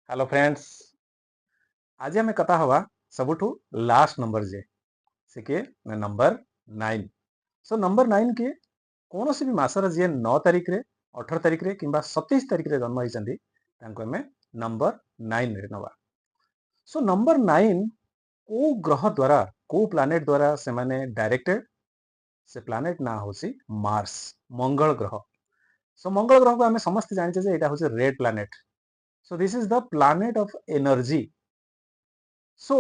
Hello friends, ଆଜି ଆମେ କଥା ହବା ସବୁଠୁ ଲାଷ୍ଟ ନମ୍ବର ଯେ ସେ କିଏ ନା ନମ୍ବର 9। ସୋ ନମ୍ବର 9 କିଏ? କୌଣସି ବି ମାସର ଯିଏ 9 ତାରିଖରେ, 18 ତାରିଖରେ କିମ୍ବା 27 ତାରିଖରେ ଜନ୍ମ ହେଇଛନ୍ତି, ତାଙ୍କୁ ଆମେ ନମ୍ବର 9ରେ ନେବା। ସୋ ନମ୍ବର 9 କୋଉ ଗ୍ରହ ଦ୍ୱାରା, କୋଉ ପ୍ଲାନେଟ ଦ୍ୱାରା ସେମାନେ ଡାଇରେକ୍ଟେଡ? ସେ ପ୍ଲାନେଟ ନାଁ ହେଉଛି ମାର୍ସ, ମଙ୍ଗଳ ଗ୍ରହ। ସୋ ମଙ୍ଗଳ ଗ୍ରହକୁ ଆମେ ସମସ୍ତେ ଜାଣିଛେ ଯେ ଏଇଟା ହେଉଛି red planet. So this is the planet of energy. So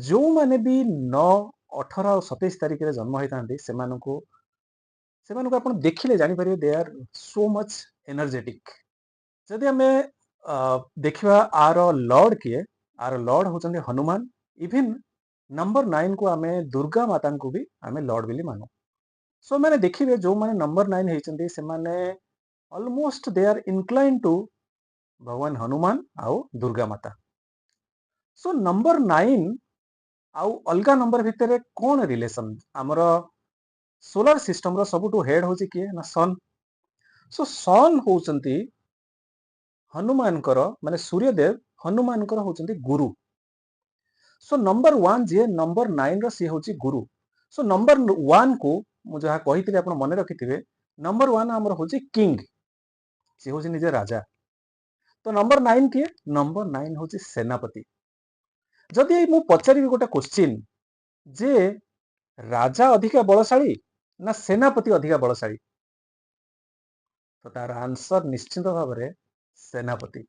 ଯେଉଁମାନେ ବି 9, 18 ଆଉ 27 ତାରିଖରେ ଜନ୍ମ ହେଇଥାନ୍ତି, ସେମାନଙ୍କୁ ଆପଣ ଦେଖିଲେ ଜାଣିପାରିବେ they are so much energetic. ଯଦି ଆମେ ଦେଖିବା ଆର ଲର୍ଡ କିଏ, ଆର ଲର୍ଡ ହେଉଛନ୍ତି ହନୁମାନ। ଇଭିନ୍ ନମ୍ବର 9କୁ ଆମେ ଦୁର୍ଗା ମାତାଙ୍କୁ ବି ଆମେ ଲର୍ଡ ବୋଲି ମାନୁ। ସୋ ମାନେ ଦେଖିବେ, ଯେଉଁମାନେ ନମ୍ବର 9 ହେଇଛନ୍ତି, ସେମାନେ almost they are incline to ଭଗବାନ ହନୁମାନ ଆଉ ଦୁର୍ଗା ମାତା। ସୋ ନମ୍ବର 9 ଆଉ ଅଲଗା ନମ୍ବର ଭିତରେ କ'ଣ ରିଲେସନ? ଆମର ସୋଲାର ସିଷ୍ଟମର ସବୁଠୁ ହେଡ୍ ହଉଛି କିଏ ନା ସନ୍। ସୋ ସନ୍ ହଉଛନ୍ତି ହନୁମାନଙ୍କର, ମାନେ ସୂର୍ଯ୍ୟଦେବ ହନୁମାନଙ୍କର ହଉଛନ୍ତି ଗୁରୁ। ସୋ ନମ୍ବର 1 ଯିଏ ନମ୍ବର 9 ର, ସିଏ ହଉଛି ଗୁରୁ। ସୋ ନମ୍ବର 1 କୁ ମୁଁ ଯାହା କହିଥିଲି ଆପଣ ମନେ ରଖିଥିବେ। ନମ୍ବର 1 ଆମର ହଉଛି କିଙ୍ଗ, ସିଏ ହଉଛି ନିଜେ ରାଜା। ତ ନମ୍ବର 9 କିଏ? ନମ୍ବର 9 ହଉଛି ସେନାପତି। ଯଦି ମୁଁ ପଚାରିବି ଗୋଟେ କୋଶ୍ଚିନ୍ ଯେ ରାଜା ଅଧିକା ବଳଶାଳୀ ନା ସେନାପତି ଅଧିକା ବଳଶାଳୀ, ତ ତାର ଆନ୍ସର ନିଶ୍ଚିତ ଭାବରେ ସେନାପତି।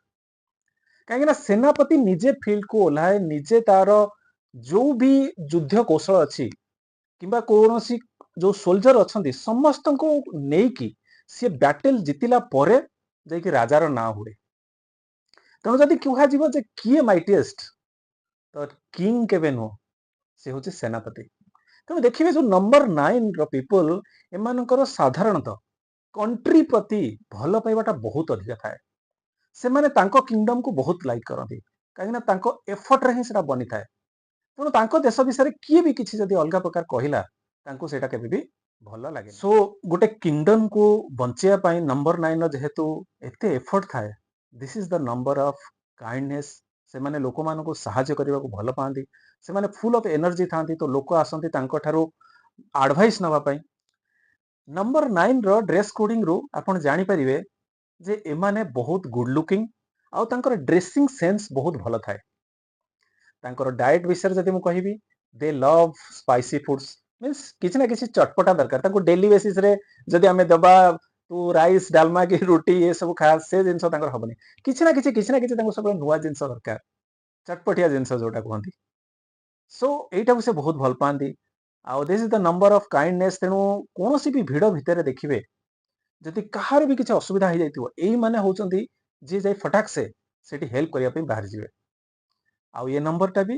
କାହିଁକି ନା ସେନାପତି ନିଜେ ଫିଲ୍ଡକୁ ଓହ୍ଲାଏ, ନିଜେ ତାର ଯୋଉ ବି ଯୁଦ୍ଧ କୌଶଳ ଅଛି କିମ୍ବା କୌଣସି ଯୋଉ ସୋଲଜର ଅଛନ୍ତି, ସମସ୍ତଙ୍କୁ ନେଇକି ସିଏ ବ୍ୟାଟେଲ ଜିତିଲା ପରେ ଯାଇକି ରାଜାର ନାଁ ହୁଏ। ତେଣୁ ଯଦି କୁହାଯିବ ଯେ କିଏ ମାଇଟିଏଷ୍ଟ, ତ କିଙ୍ଗ କେବେ ନୁହଁ, ସେ ହଉଛି ସେନାପତି। ତେଣୁ ଦେଖିବେ, ଯୋଉ ନମ୍ବର 9 ର ପିପୁଲ, ଏମାନଙ୍କର ସାଧାରଣତଃ କଣ୍ଟ୍ରି ପ୍ରତି ଭଲ ପାଇବାଟା ବହୁତ ଅଧିକା ଥାଏ। ସେମାନେ ତାଙ୍କ କିଙ୍ଗଡମକୁ ବହୁତ ଲାଇକ୍ କରନ୍ତି, କାହିଁକିନା ତାଙ୍କ ଏଫର୍ଟରେ ହିଁ ସେଟା ବନିଥାଏ। ତେଣୁ ତାଙ୍କ ଦେଶ ବିଷୟରେ କିଏ ବି କିଛି ଯଦି ଅଲଗା ପ୍ରକାର କହିଲା, ତାଙ୍କୁ ସେଇଟା କେବେ ବି ଭଲ ଲାଗେ। ସୋ ଗୋଟେ କିଙ୍ଗଡମକୁ ବଞ୍ଚେଇବା ପାଇଁ ନମ୍ବର 9 ର ଯେହେତୁ ଏତେ ଏଫର୍ଟ ଥାଏ, this is the number of kindness. ସେମାନେ ଲୋକମାନଙ୍କୁ ସାହାଯ୍ୟ କରିବାକୁ ଭଲ ପାଆନ୍ତି। ସେମାନେ ଫୁଲ୍ ଅଫ୍ ଏନର୍ଜି ଥାନ୍ତି, ତ ଲୋକ ଆସନ୍ତି ତାଙ୍କଠାରୁ ଆଡଭାଇସ୍ ନେବା ପାଇଁ। ନମ୍ବର 9 ର ଡ୍ରେସ୍ କୋଡିଂରୁ ଆପଣ ଜାଣିପାରିବେ ଯେ ଏମାନେ ବହୁତ ଗୁଡ୍ ଲୁକିଂ ଆଉ ତାଙ୍କର ଡ୍ରେସିଂ ସେନ୍ସ ବହୁତ ଭଲ ଥାଏ। ତାଙ୍କର ଡାଏଟ୍ ବିଷୟରେ ଯଦି ମୁଁ କହିବି, they love spicy foods, means କିଛି ନା କିଛି ଚଟପଟା ଦରକାର ତାଙ୍କୁ। ଡେଲି ବେସିସରେ ଯଦି ଆମେ ଦେବା ତୁ ରାଇସ୍, ଡାଲମା କି ରୁଟି ଏସବୁ ଖା, ସେ ଜିନିଷ ତାଙ୍କର ହବନି। କିଛି ନା କିଛି ତାଙ୍କୁ ସବୁବେଳେ ନୂଆ ଜିନିଷ ଦରକାର, ଚଟପଟିଆ ଜିନିଷ ଯୋଉଟା କୁହନ୍ତି। ସୋ ଏଇଟାକୁ ସେ ବହୁତ ଭଲ ପାଆନ୍ତି। ଆଉ this is the number of kindness. ତେଣୁ କୌଣସି ବି ଭିଡ଼ ଭିତରେ ଦେଖିବେ, ଯଦି କାହାର ବି କିଛି ଅସୁବିଧା ହେଇଯାଇଥିବ, ଏଇମାନେ ହଉଛନ୍ତି ଯିଏ ଯାଇ ଫଟାକ ସେ ସେଠି ହେଲ୍ପ କରିବା ପାଇଁ ବାହାରି ଯିବେ। ଆଉ ଏ ନମ୍ବରଟା ବି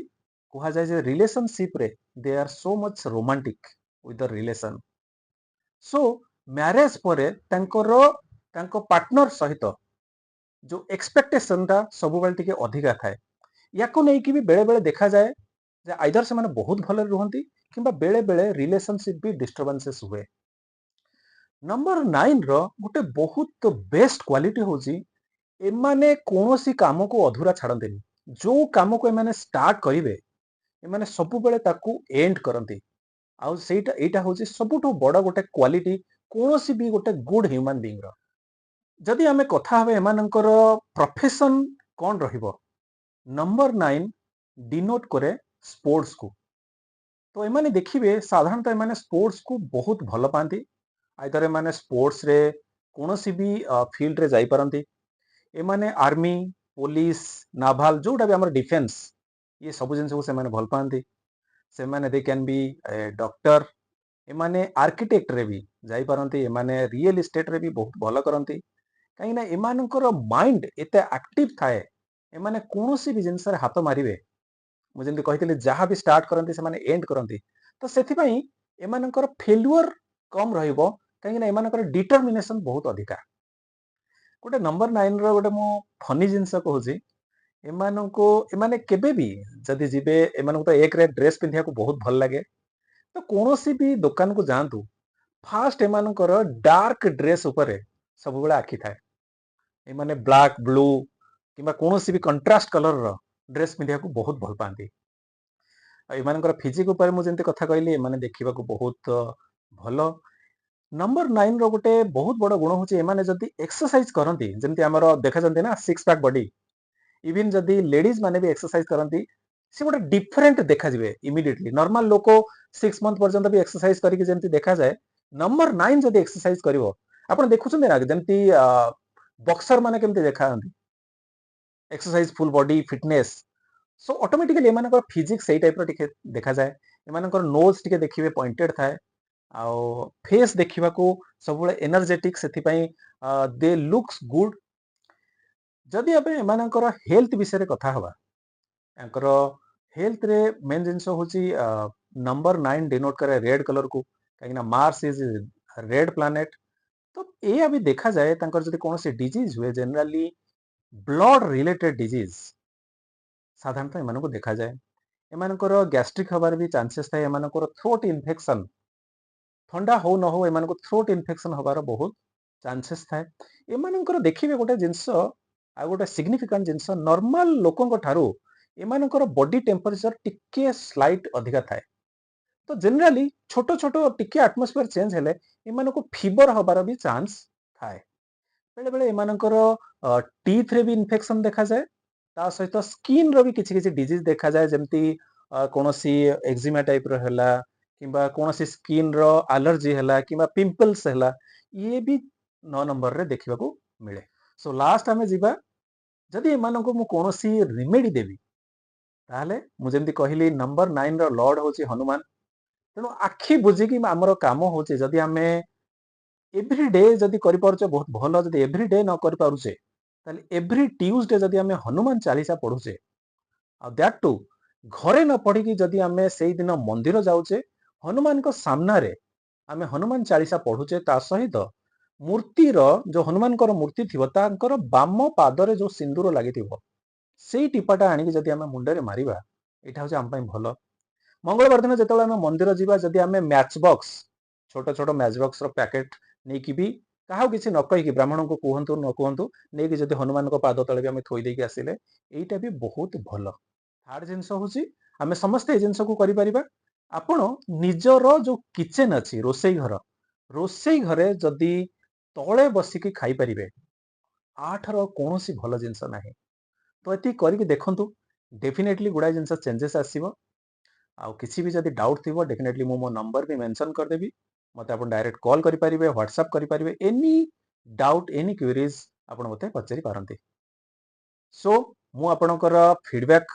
କୁହାଯାଏ ଯେ ରିଲେସନସିପରେ they are so much romantic with the relation. So marriage ପରେ ତାଙ୍କର ତାଙ୍କ ପାର୍ଟନର ସହିତ ଯୋଉ ଏକ୍ସପେକ୍ଟେସନଟା ସବୁବେଳେ ଟିକେ ଅଧିକା ଥାଏ। ୟାକୁ ନେଇକି ବି ବେଳେ ବେଳେ ଦେଖାଯାଏ ଯେ ଆଇଦର ସେମାନେ ବହୁତ ଭଲରେ ରୁହନ୍ତି କିମ୍ବା ବେଳେ ବେଳେ ରିଲେସନସିପ ବି ଡିଷ୍ଟର୍ବାନ୍ସେସ୍ ହୁଏ। ନମ୍ବର 9 ର ଗୋଟେ ବହୁତ ବେଷ୍ଟ କ୍ୱାଲିଟି ହଉଛି, ଏମାନେ କୌଣସି କାମକୁ ଅଧୁରା ଛାଡ଼ନ୍ତିନି। ଯୋଉ କାମକୁ ଏମାନେ ଷ୍ଟାର୍ଟ କରିବେ, ଏମାନେ ସବୁବେଳେ ତାକୁ ଏଣ୍ଡ କରନ୍ତି। ଆଉ ଏଇଟା ହଉଛି ସବୁଠୁ ବଡ ଗୋଟେ କ୍ୱାଲିଟି କୌଣସି ବି ଗୋଟେ ଗୁଡ୍ ହ୍ୟୁମାନ ବିଙ୍ଗର। ଯଦି ଆମେ କଥା ହେବା ଏମାନଙ୍କର ପ୍ରଫେସନ କ'ଣ ରହିବ, ନମ୍ବର 9 ଡିନୋଟ କରେ ସ୍ପୋର୍ଟସକୁ। ତ ଏମାନେ ଦେଖିବେ, ସାଧାରଣତଃ ଏମାନେ ସ୍ପୋର୍ଟସକୁ ବହୁତ ଭଲ ପାଆନ୍ତି। ଆଇଦର ଏମାନେ ସ୍ପୋର୍ଟସରେ କୌଣସି ବି ଫିଲ୍ଡରେ ଯାଇପାରନ୍ତି। ଏମାନେ ଆର୍ମି, ପୋଲିସ, ନାଭାଲ, ଯୋଉଟା ବି ଆମର ଡିଫେନ୍ସ, ଇଏ ସବୁ ଜିନିଷକୁ ସେମାନେ ଭଲ ପାଆନ୍ତି। ସେମାନେ they can be doctor. ଏମାନେ ଆର୍କିଟେକ୍ଟରେ ବି ଯାଇପାରନ୍ତି। ଏମାନେ ରିଏଲ ଇଷ୍ଟେଟରେ ବି ବହୁତ ଭଲ କରନ୍ତି, କାହିଁକିନା ଏମାନଙ୍କର ମାଇଣ୍ଡ ଏତେ ଆକ୍ଟିଭ ଥାଏ। ଏମାନେ କୌଣସି ବି ଜିନିଷରେ ହାତ ମାରିବେ, ମୁଁ ଯେମିତି କହିଥିଲି, ଯାହା ବି ଷ୍ଟାର୍ଟ କରନ୍ତି ସେମାନେ ଏଣ୍ଡ କରନ୍ତି। ତ ସେଥିପାଇଁ ଏମାନଙ୍କର ଫେଲୁଅର କମ୍ ରହିବ, କାହିଁକିନା ଏମାନଙ୍କର ଡିଟରମିନେସନ ବହୁତ ଅଧିକା। ଗୋଟେ ନମ୍ବର 9 ର ଗୋଟେ ମୁଁ ଫନି ଜିନିଷ କହୁଛି। ଏମାନେ କେବେ ବି ଯଦି ଯିବେ, ଏମାନଙ୍କୁ ତ ଏକରେ ଡ୍ରେସ୍ ପିନ୍ଧିବାକୁ ବହୁତ ଭଲ ଲାଗେ। ତ କୌଣସି ବି ଦୋକାନକୁ ଯାଆନ୍ତୁ, ଫାଷ୍ଟ ଏମାନଙ୍କର ଡାର୍କ ଡ୍ରେସ୍ ଉପରେ ସବୁବେଳେ ଆଖି ଥାଏ। ଏମାନେ ବ୍ଲାକ୍, ବ୍ଲୁ କିମ୍ବା କିମ୍ବା କୌଣସି ବି କଣ୍ଟ୍ରାଷ୍ଟ କଲରର ଡ୍ରେସ୍ ପିନ୍ଧିବାକୁ ବହୁତ ଭଲ ପାଆନ୍ତି। ଆଉ ଏମାନଙ୍କର ଫିଜିକ୍ ଉପରେ ମୁଁ ଯେମିତି କଥା କହିଲି, ଏମାନେ ଦେଖିବାକୁ ବହୁତ ଭଲ। ନମ୍ବର 9 ର ଗୋଟେ ବହୁତ ବଡ ଗୁଣ ହଉଛି, ଏମାନେ ଯଦି ଏକ୍ସରସାଇଜ କରନ୍ତି, ଯେମିତି ଆମର ଦେଖାଯାନ୍ତି ନା ସିକ୍ସ ପ୍ୟାକ୍ ବଡି, ଇଭିନ୍ ଯଦି ଲେଡିଜ ମାନେ ବି ଏକ୍ସରସାଇଜ କରନ୍ତି, ସେ ଗୋଟେ ଡିଫରେଣ୍ଟ ଦେଖାଯିବେ ଇମିଡିଏଟଲି। ନର୍ମାଲ ଲୋକ 6 ମନ୍ଥ ପର୍ଯ୍ୟନ୍ତ ବି ଏକ୍ସରସାଇଜ କରିକି ଯେମିତି ଦେଖାଯାଏ, ନମ୍ବର 9 ଯଦି ଏକ୍ସରସାଇଜ କରିବ, ଆପଣ ଦେଖୁଛନ୍ତି ନା ଯେମିତି ବକ୍ସର ମାନେ କେମିତି ଦେଖାଯାନ୍ତି, exercise, full body fitness, so automatically ଏମାନଙ୍କର ଫିଜିକ୍ସ ସେଇ ଟାଇପର ଟିକେ ଦେଖାଯାଏ। ଏମାନଙ୍କର ନୋଜ୍ ଟିକେ ଦେଖିବେ ପଏଣ୍ଟେଡ ଥାଏ ଆଉ ଫେସ୍ ଦେଖିବାକୁ ସବୁବେଳେ ଏନର୍ଜେଟିକ୍। ସେଥିପାଇଁ ଦେ ଲୁକ୍ସ ଗୁଡ୍। ଯଦି ଆମେ ଏମାନଙ୍କର ହେଲ୍ଥ ବିଷୟରେ କଥା ହବା, ତାଙ୍କର ହେଲ୍ଥରେ ମେନ୍ ଜିନିଷ ହଉଛି ନମ୍ବର 9 ଡିନୋଟ୍ କରେ ରେଡ୍ କଲରକୁ, କାହିଁକିନା ମାର୍ସ is red planet. ତ ଏଇଆ ବି ଦେଖାଯାଏ, ତାଙ୍କର ଯଦି କୌଣସି ଡିଜିଜ୍ ହୁଏ, ଜେନେରାଲି ବ୍ଲଡ ରିଲେଟେଡ୍ ଡିଜିଜ୍ ସାଧାରଣତଃ ଏମାନଙ୍କୁ ଦେଖାଯାଏ। ଏମାନଙ୍କର ଗ୍ୟାଷ୍ଟ୍ରିକ୍ ହବାର ବି ଚାନ୍ସେସ୍ ଥାଏ। ଏମାନଙ୍କର ଥ୍ରୋଟ୍ ଇନଫେକ୍ସନ, ଥଣ୍ଡା ହଉ ନ ହଉ, ଏମାନଙ୍କୁ ଥ୍ରୋଟ୍ ଇନଫେକ୍ସନ ହବାର ବହୁତ ଚାନ୍ସେସ୍ ଥାଏ। ଏମାନଙ୍କର ଦେଖିବେ ଗୋଟେ ଜିନିଷ, ଆଉ ଗୋଟେ ସିଗ୍ନିଫିକାଣ୍ଟ ଜିନିଷ, ନର୍ମାଲ ଲୋକଙ୍କ ଠାରୁ ଏମାନଙ୍କର ବଡି ଟେମ୍ପରେଚର ଟିକେ ସ୍ଲାଇଟ୍ ଅଧିକା ଥାଏ। ତ ଜେନେରାଲି ଛୋଟ ଛୋଟ ଟିକେ ଆଟମୋସ୍ଫିୟର ଚେଞ୍ଜ ହେଲେ ଏମାନଙ୍କୁ ଫିବର ହବାର ବି ଚାନ୍ସ ଥାଏ। ବେଳେ ବେଳେ ଏମାନଙ୍କର ଟିଥରେ ବି ଇନଫେକ୍ସନ ଦେଖାଯାଏ। ତା ସହିତ ସ୍କିନ୍ ର ବି କିଛି କିଛି ଡିଜିଜ୍ ଦେଖାଯାଏ, ଯେମିତି କୌଣସି ଏକ୍ଜିମା ଟାଇପ ର ହେଲା କିମ୍ବା କୌଣସି ସ୍କିନ୍ ର ଆଲର୍ଜି ହେଲା କିମ୍ବା ପିମ୍ପଲ୍ସ ହେଲା, ଇଏ ବି 9 ନମ୍ବରରେ ଦେଖିବାକୁ ମିଳେ। ସୋ ଲାଷ୍ଟ ଆମେ ଯିବା, ଯଦି ଏମାନଙ୍କୁ ମୁଁ କୌଣସି ରିମେଡି ଦେବି, ତାହେଲେ ମୁଁ ଯେମିତି କହିଲି, ନମ୍ବର 9 ର ଲର୍ଡ ହଉଛି ହନୁମାନ। ତେଣୁ ଆଖି ବୁଜିକି ଆମର କାମ ହଉଛି, ଯଦି ଆମେ ଏଭ୍ରି ଡେ ଯଦି କରିପାରୁଛେ ବହୁତ ଭଲ। ଯଦି ଏଭ୍ରି ଡେ ନ କରିପାରୁଛେ, ତାହେଲେ ଏଭ୍ରି ଟ୍ୟୁଜଡେ ଯଦି ଆମେ ହନୁମାନ ଚାଳିଶା ପଢୁଛେ, ଆଉ that two ଘରେ ନ ପଢିକି ଯଦି ଆମେ ସେଇଦିନ ମନ୍ଦିର ଯାଉଛେ, ହନୁମାନଙ୍କ ସାମ୍ନାରେ ଆମେ ହନୁମାନ ଚାଳିଶା ପଢୁଛେ, ତା ସହିତ ମୂର୍ତ୍ତିର, ଯୋଉ ହନୁମାନଙ୍କର ମୂର୍ତ୍ତି ଥିବ, ତାଙ୍କର ବାମ ପାଦରେ ଯୋଉ ସିନ୍ଦୁର ଲାଗିଥିବ, ସେଇ ଟିପାଟା ଆଣିକି ଯଦି ଆମେ ମୁଣ୍ଡରେ ମାରିବା, ଏଇଟା ହଉଛି ଆମ ପାଇଁ ଭଲ। ମଙ୍ଗଳବାର ଦିନ ଯେତେବେଳେ ଆମେ ମନ୍ଦିର ଯିବା, ଯଦି ଆମେ ମ୍ୟାଚ୍ ବକ୍ସ, ଛୋଟ ଛୋଟ ମ୍ୟାଚ୍ ବକ୍ସର ପ୍ୟାକେଟ ନେଇକି ବି, କାହାକୁ କିଛି ନ କହିକି, ବ୍ରାହ୍ମଣଙ୍କୁ କୁହନ୍ତୁ ନ କୁହନ୍ତୁ, ନେଇକି ଯଦି ହନୁମାନଙ୍କ ପାଦ ତଳେ ବି ଆମେ ଥୋଇ ଦେଇକି ଆସିଲେ, ଏଇଟା ବି ବହୁତ ଭଲ। ଥାର୍ଡ ଜିନିଷ ହଉଛି, ଆମେ ସମସ୍ତେ ଏଇ ଜିନିଷକୁ କରିପାରିବା। ଆପଣ ନିଜର ଯୋଉ କିଚେନ ଅଛି, ରୋଷେଇ ଘର, ରୋଷେଇ ଘରେ ଯଦି ତଳେ ବସିକି ଖାଇପାରିବେ, ୟାଠାରୁ କୌଣସି ଭଲ ଜିନିଷ ନାହିଁ। ତ ଏତିକି କରିକି ଦେଖନ୍ତୁ, ଡେଫିନେଟଲି ଗୁଡ଼ାଏ ଜିନିଷ ଚେଞ୍ଜେସ୍ ଆସିବ। ଆଉ କିଛି ବି ଯଦି ଡାଉଟ୍ ଥିବ, ଡେଫିନେଟଲି ମୁଁ ମୋ ନମ୍ବର ବି ମେନସନ୍ କରିଦେବି। ମୋତେ ଆପଣ ଡାଇରେକ୍ଟ କଲ୍ କରିପାରିବେ, ହ୍ୱାଟ୍ସଆପ୍ କରିପାରିବେ। ଏନି ଡାଉଟ୍, ଏନି କ୍ୟୁରିଜ୍ ଆପଣ ମୋତେ ପଚାରି ପାରନ୍ତି। ସୋ ମୁଁ ଆପଣଙ୍କର ଫିଡବ୍ୟାକ୍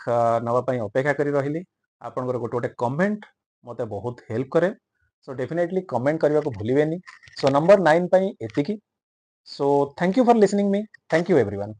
ନେବା ପାଇଁ ଅପେକ୍ଷା କରି ରହିଲି। ଆପଣଙ୍କର ଗୋଟେ ଗୋଟେ କମେଣ୍ଟ ମୋତେ ବହୁତ ହେଲ୍ପ କରେ। ସୋ ଡେଫିନେଟଲି କମେଣ୍ଟ କରିବାକୁ ଭୁଲିବେନି। ସୋ ନମ୍ବର 9 ପାଇଁ ଏତିକି। So thank you for listening me. Thank you, everyone.